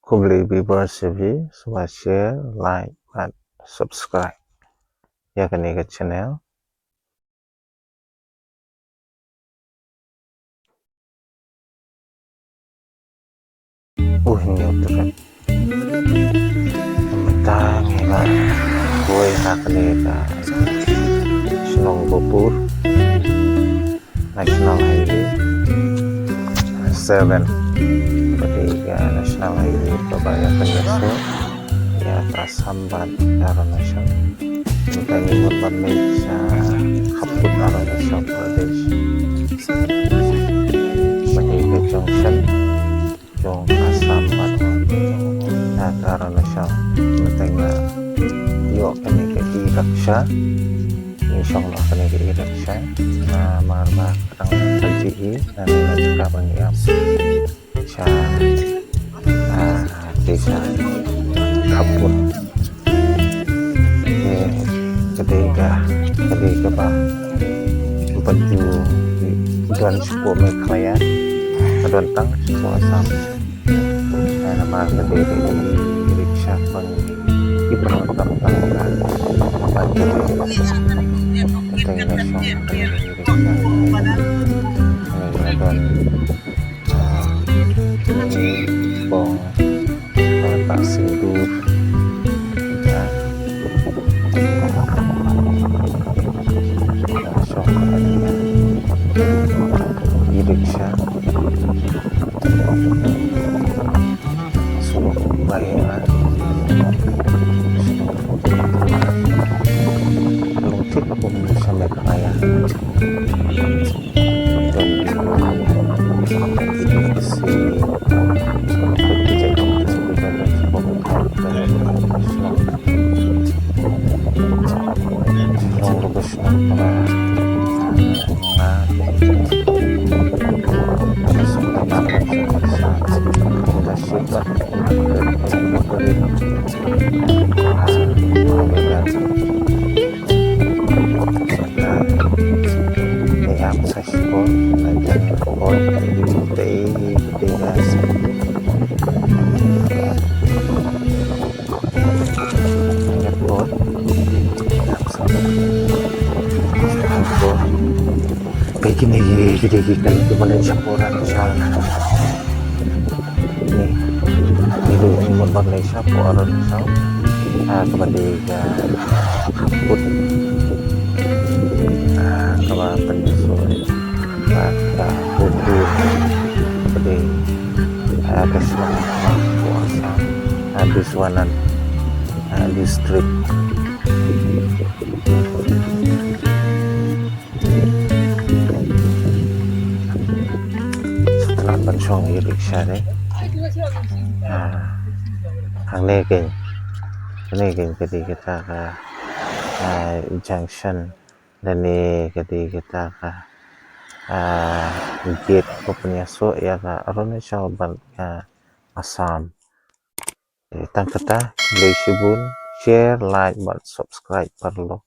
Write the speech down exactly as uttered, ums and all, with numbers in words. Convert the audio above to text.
Khublei viewers sha phi, sngewbha share, like bad subscribe ïa kane ka channel. Uh, hynñiew tarik. Mynta ngi la poi ha kane ka shnong Bopur, National Highway seven. Kane ka National Highway kaba ïa pynïasoh ïa ka Assam bad Arunachal. Mynta ngi mut ban leit sha khappud Arunachal Pradesh. Kane ka junction jong Assam bad, ah, Arunachal. Mynta ngi ïoh kane ka e-rickshaw. Ngi shong noh kane ka e-rickshaw. Namar ba ka dang kajih hi, namar ba ngi ap sha, ah, te sha khappud. Te ka dei ka, ka dei kaba, ba ju don shapoh Meghalaya, ka don tang shapoh Assam. Namar ka dei ka e-rickshaw ba ngi pyndonkam tang ka, ba ka dei ka, ka dei ka shong ka e-rickshaw. Ka don, ah, bong, ah, ta sindur. Ya. Shong e-rickshaw. Sngewbha ïa nga. Long thik kum sha Meghalaya. Kine ki dei ki kali kiba leit shapoh Arunachal. Ni, ni dei ki mut ban leit shapoh Arunachal. Ah, kaba dei ka khappud, ah, kaba pynïasoh ïa ka Bopur. Kaba dei, ah, ka shnong shapoh Assam, ah, Biswanath, ah, District. Shu tlot ban shong e-rickshaw ne. Ah, hangne kein, hangne kein ka dei kata ka, ah, junction lane ka dei kata ka, ah, gate ba pynïasoh ïa ka Arunachal bad ka Assam. Tang kata, khublei shibun, share, like bad subscribe paralok.